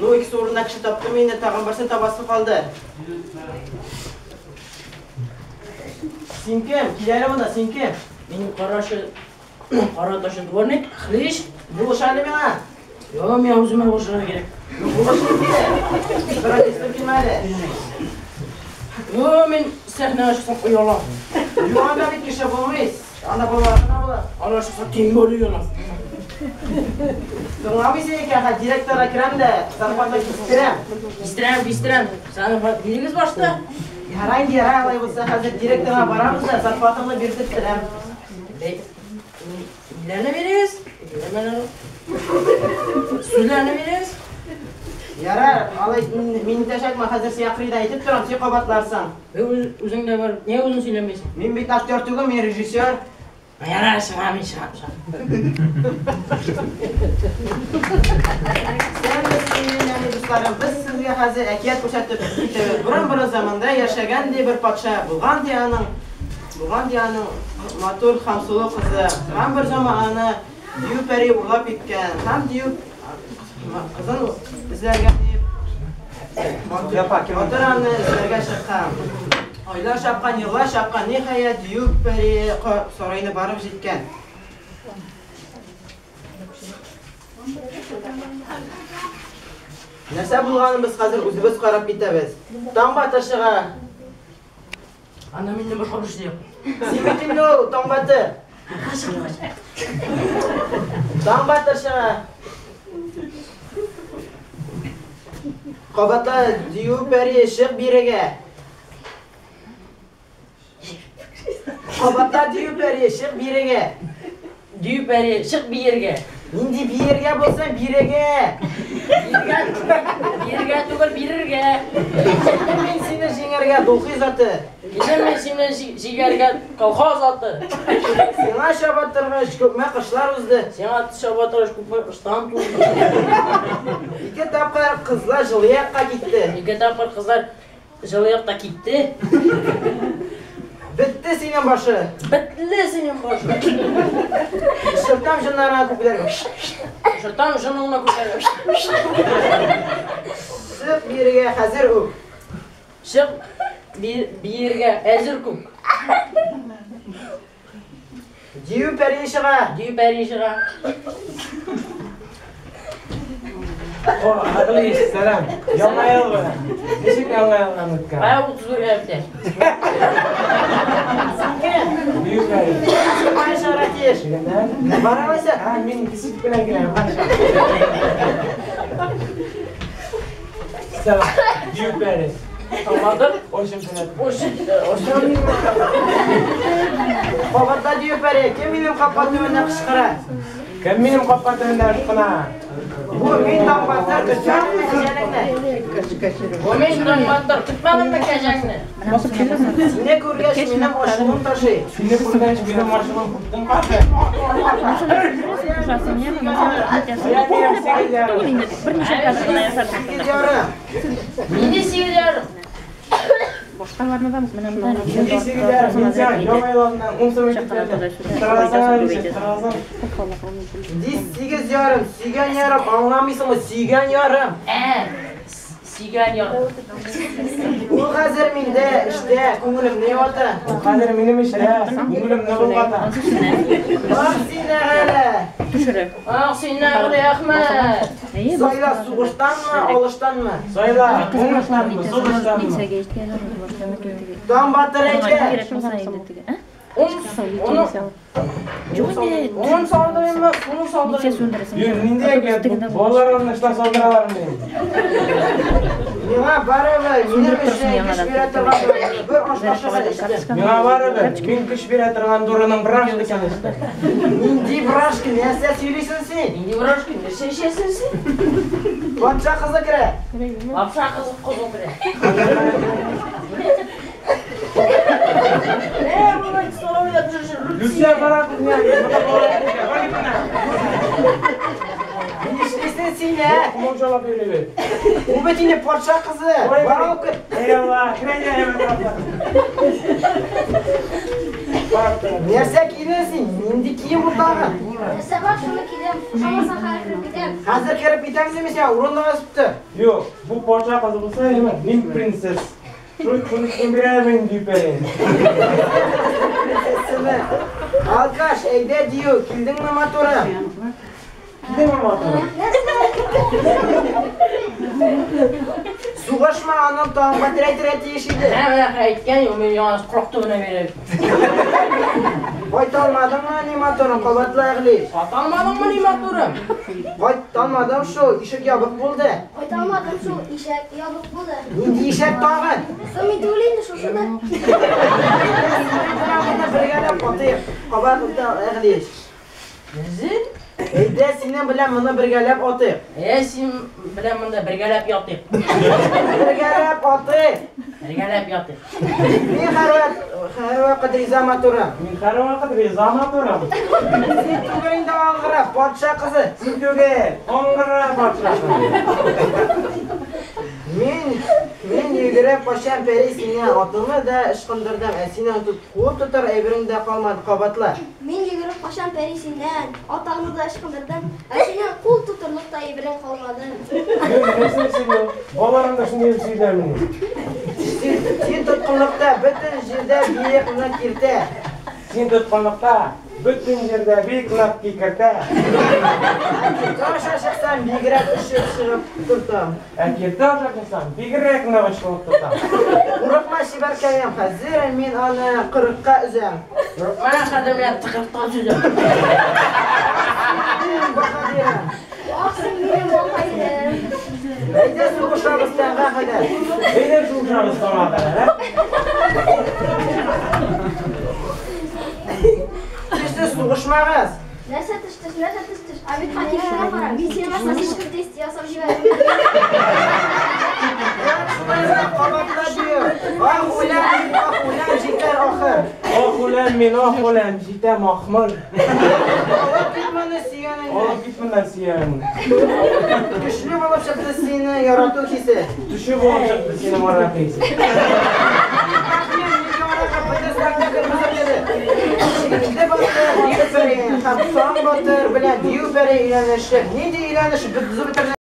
Ну, икесе урынына кеше таптым инде, тагын берсен табасы калды. Син кем? Кил әле монда, син кем? Минем карашы, кара ташы дворник, хлыщ. Булыш әле миңа. Йо, миңа үземә булышырга кирәк. Ну, булыш инде. Бер артистым килмәде. Йо, мин сәхнәгә чыксам оялам. Юк, анда бит кеше булмый. Анда балалар гына була. Анда чыксам тем более оялам. Тыңламыйсың икән, хәзер директорга керәм дә, зарплата кистерәм. Кистерәм, кистерәм. Саны бирегез башта. Ярай инде, ярай, алай булса, хәзер директорга барабыз да, зарплатаңны бирдертерәм. Ниләрне бирегез? Сүзләрне бирегез. Ярар, алай мин итәчәкмен, хәзер сиңа кырыйда әйтеп торам, син кабатларсың. Үзең дә бар, нигә үзең сөйләмисең? Мин бит актер түгел, мин режиссер. Ярар, чыгам мин, чыгам, чыгам. Сәләмәтсезме, дусларым, без сезгә хәзер әкият күрсәтеп китәбез. Борын-борын заманда яшәгән ди бер патша, булган ди аның, булган ди аның матур һәм сылу кызы. Һәм бер заман аны дию пәри урлап киткән. Һәм дию кызын эзләргә дип, батыр аны эзләргә чыккан. Айлар чапкан, еллар чапкан, ниһаять, дию пәрие сараена барып җиткән. Нәрсә булганын без хәзер үзебез карап китәбез. Таң батыр чыга. Анда миннән башка бер эш юк. Син бит инде ул, таң батыр. Таң батыр чыга. Кабатла, дию пәрие, чык бирегә. Кабатла, дию пәрие, чык бирегә. Дию пәрие, чык биергә. Нинди биергә булсын, бирегә. Биергә, биергә түгел, бирергә. Килдем мин сине җиңәргә, духи заты. Килдем мин сине җиңәргә, колхоз аты. Сиңа чаба торгач, күпме кышлар узды. Сиңа чаба торгач, күпме ыштан тузды. Ике тапкыр кызлар җылы якка китте. Ике тапкыр кызлар җылы якта китте. Бетте синең башы. Бетте синең башы. Шыртам җыннарына күкләргә. Шыртам җыныңны күкләргә. Чык бирегә хәзер үк. Чык биергә әзер күк. Дию пәрие чыга. Дию пәрие чыга. О, Аглиш, сәлам. Яңа ел белән. Ничек яңа елдан үткән? Кая 31-гә бетә? Син кем? Дию пәрие. Син кая чыгарга тиеш? Дигәннән? Бар алайса. Ә, мин сөт белән киләм. Сәлам. Дию пәрие. Аңладым. Очень приятно. Очень, очень. Кабатла, дию пәрие. Кем минем капка төбендә кычкыра? Кем минем капка төбендә ышкына? Бу мин таң батыр, көтмәдемме кәҗәңне? Бу мин таң батыр, көтмәдемме кәҗәңне? Сине күргәч, минем ачуым ташый. Сине күргәч, минем ачуым күптән каты. Сигез ярым. Нинди сигез ярым? Нинди сигез ярым? Мин сиңа яңа ел алдыннан ун сум итеп бирдем. Торасың, ничек торасың? Нинди сигез ярым? Сөйгән ярым, аңламыйсыңмы? Сөйгән ярым. Ә, сөйгән ярым. Ул хәзер миндә эштә, күңелемне юата. Ул хәзер минем эштә, күңелемне болгата. Ах, син Әгәлә! Ах, син Әгәлә, Әхмәт! Сайла, сугыштанмы, алыштанмы? Сайла, уңыштанмы, сугыштанмы? Таң батыр әйтә. Ун салдырыйммы, суны салдырыйммы? Юк, нинди әкият бу? Балалар аны эшләп салдыралар мени? Миңа барыбер, минем өчен көч бирә торган бер аш кашыгы эчтем. Миңа барыбер, мин көч бирә торган дурының брашка икән эчтем. Нинди брашка, нәрсә сөйлисең син? Нинди брашка, нәрсә эчәсең син? Патша кызы керә. Патша кызы керә. Люция бара безне. Нишлисең син, ә? ялап йөри бит. Ул бит инде патша кызы. Бар алып кер. Eyvallah, kirәйдә Нәрсә кидең син? Нинди кием бу тагын? Нәрсә бар, шуны кидем. Ошамаса хәзер кереп китәм. Хәзер кереп китәм димесә, урындыга өсеп. Юк, бу патша кызы булса, димәк, мин принцесс. Шул шуны кем бирә мин дип әле. Принцессаны. Алкаш, әйдә дию, килдеңме матурым? Килдеңме матурым? Сугышма, аның таңга терәйтергә тиеш иде. Менә менә әйткән, мин яңа кырык төбенә биреп. Кайталмадыңмы ни матурым, кабатла Әгълиш. Кайталмадыңмы ни матурым? Кайталмадым шул, ишек ябык булды. Кайталмадым шул, ишек ябык булды. Нинди ишек тагын? Соң мин түгел инде шушыда. Моны бергәләп атыйк. Кабатла Әгълиш. Нәрсә? Әйдә синең белән моны бергәләп атыйк. Әйдә син белән монда бергәләп ятыйк. Бергәләп атыйк. Бергәләп ятыйк. Мин һәрвакыт риза матурым. Мин һәрвакыт риза матурым. Син түгел инде аңгыра, патша кызы. Син түгел, аңгыра патша кызы. Мин йөгереп качам пәри синнән, атыңны да ычкындырдым, ә синең куып тотар әйберең дә калмады, кабатла. Мин йөгереп качам пәри синнән, атаңны да ычкындырдым, ә синең кул тотырлык та әйберең калмады. Юк, нәрсә сөйлим? Балаларым да шундый дип сөйләми. Син тоткынлыкта бөтен җирдә биек нык киртә. Син тоткынлыкта бөтен җирдә бик нык кикертә. Киртә аша чыксам, бигрәк очып чыгып тотам. Ә киртә аша чыксам, бигрәк нык очып тотам. Курыкма, чибәркәем, хәзер мин аны кырыкка өзәм. Курыкма, хәзер мин тыкырыкка өзәм. Баһадирым. Ах, син минем баһадирым. Әйдә сугышабыз таңга кадәр. Әйдә сугышабыз таңга кадәр, ә? Төште сугышмагыз. Нәрсә төште, нәрсә төште? Ә бит хакимгә кара. Мин сиңа сосиска тест ясап җибәрәм. Кабатла дию. Ах, үләм, ах, үләм, җитәр ахыр. Ах, үләм мин, ах, үләм, җитәм ахмыр. Алып кит моны сөйгәнеңне. Алып кит моннан сөйгәнеңне. Көчле булып чыкты сине ярату хисе. Төше булып чыкты сине ярату хисе. Инде батыр, Дию пәри һәм Сан батыр белән Дию пәри өйләнешеп. Нинди өйләнешеп? Бөтен бетерде.